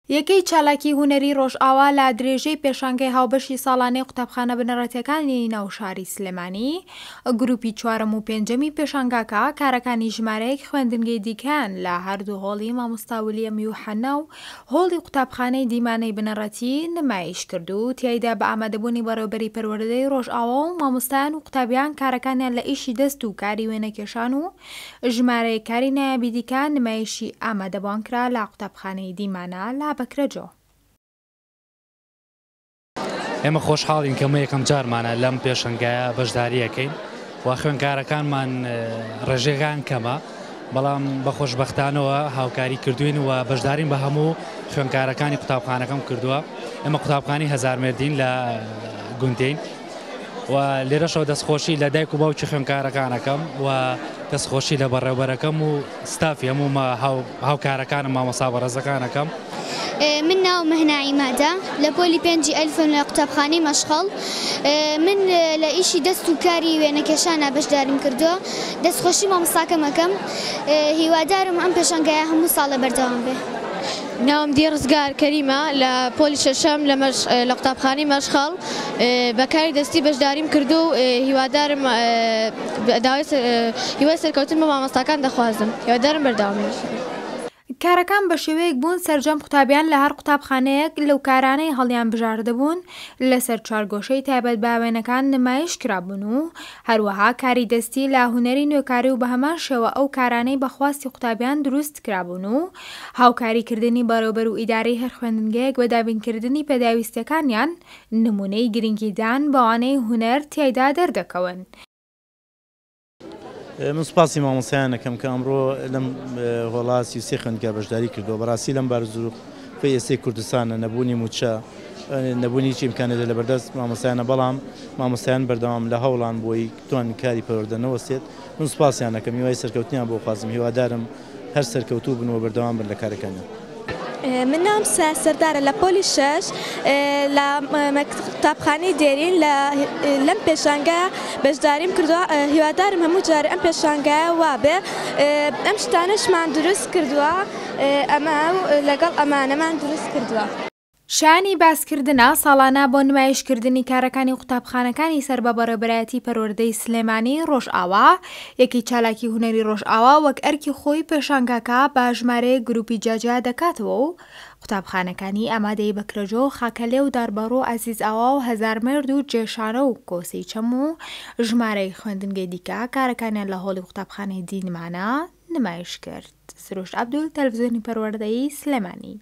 یەکەی چالاکی هونەری ڕۆژئاوا لە درێژەی پێشانگای هاوبەشی ساڵانەی قوتابخانە بنەڕەتیەکانی ناو شاری سلێمانی، گروپی چوارەم و پێنجەمی پێشانگاکە کارەکانی ژمارەیەک خوێندنگەی دیکەیان لە هەردوو هۆڵی مامۆستا ولیەم یوحەنا و هۆڵی قوتابخانەی دیمانەی بنەڕەتی نمایش کرد و تیایدا بە ئامادەبوونی بەڕێوەبەری پەروەردەی ڕۆژئاوا و مامۆستایان و قوتابیان کارەکانیان لە ئیشی دەست و کاری وێنەکێشان و ژمارەیەک کاری نایابی دیکە نمایشی ئامادەبوان کرا لە قوتابخانەی دیمانە لە بەکرەجۆ. ئێمە خۆشحاڵین کە ئەمە یەکەم جارمانە لەم پێشەنگایە بەشداری ئەکەین و خوێندکارەکانمان ڕێژەکان کەمە بەڵام بە خۆشبەختانەوە هاوکاری کردوین و بەشدارین بە هەموو خوێندکارەکانی قوتابخانەکەم کردووە ئێمە قوتابخانی هەزارمێردین لە گوندین و لێرەشەوە دەستخۆشی لە دایک و باوکی خوێندکارەکانەکەم و دەستخۆشی لە بەڕێوبەرەکەم و ستافی هەموو هاوکارەکانم مامۆستا بەڕێزەکانەکەم. من ناوم مەهنا عیمادە لە پۆلی پێنجی ئەلفم لە قوتابخانەی مەشخەڵ من لە ئیشی دەست و کاری وێنەکێشانا بەشداریم کردووە دەستخۆشی مامۆستاکەم ئەکەم هیوادارم ئەم پێشانگایە هەموو ساڵێ بەردەوام بێ. ناوم دی ڕزگار کەریمە لە پۆلی شەشەم لە مەش لە قوتابخانەی مەشخەڵ بە کاری دەستی بەشداریم کردووە و هیوادارم داوای هیوای سەرکەوتن بۆ مامۆستاکان دەخوازم هیوادارم بەردەوام بین. کارەکان بە شێوەیەک بوون سەرجەم قوتابیان لە هەر قوتابخانەیەک لەو کارانەی هەڵیان بژاردبوون لەسەر چوارگۆشەی تایبەت بە وێنەکان نمایش کرابوون و هەروەها کاری دەستی لە هونەری نوێکاری و بەهەمان شێوە ئەو کارانەی بە خواستی قوتابیان دروست کرابوون و هاوکاری کردنی بەڕێوبەر و ئیدارەی هەر خوێندنگەیەک بە دابینکردنی پێداویستیەکانیان نمونەی گرنگیدان بەوانەی هونەر تیایدا دەردەکەون. من سوپاسی مامۆستایان ئەکەم کە ئەمڕۆ لەم هۆڵا 33 خوێندکار بەشداری کردووە. بەڕاستی لەم بارودۆخەی ئێستەی کوردستانە، نەبوونی مووچە، نەبوونی هیچ ئیمکانێتە لەبەردەست مامۆستایانە، بەڵام مامۆستایان بەردەوام لە هەوڵان بۆی توان کاری پەروەردە نەوەستێت. من سوپاسیان ئەکەم، هیوای سەرکەوتنیان بۆ خوازم، هیوادارم هەر سەرکەوتوو بن و بەردەوام بن لە کارەکانیان. من ناوم سایە سەردارە لە پۆلی شەش لە قوتابخانەی دێرین لە لەم پێشانگایە بەشداریم کردووە هیوادارم هەموو جارێ ئەم پێشانگایە وابێ ئەم شتانەشمان دروست کردووە ئەمە لەگەڵ ئەمانەمان دروست کردووە. شایانی باسکردنە، ساڵانە بۆ نمایشکردنی کارەکانی قوتابخانەکانی سەر بە بەڕێوبەرایەتی پەروەردەی سلێمانی ڕۆژئاوا، یەکەی چالاکی هونەری ڕۆژئاوا وەک ئەرکی خۆی پێشانگاکە بە ژمارەیەک گروپی جیاجیا دەکاتەوە و قوتابخانەکانی ئامادەیی بەکرەجۆ و خاکەلێ و داربەڕوو و عەزیزئاوا و هەزارمێرد و جێشانە و کۆسەی چەم و ژمارەیەک خوێندنگەی دیکە کارەکانیان لە هۆڵی قوتابخانەی دینمانە نمایشکرد. سروشت عەبدول، تەلەفزیۆنی پەروەردەیی سلێمانی.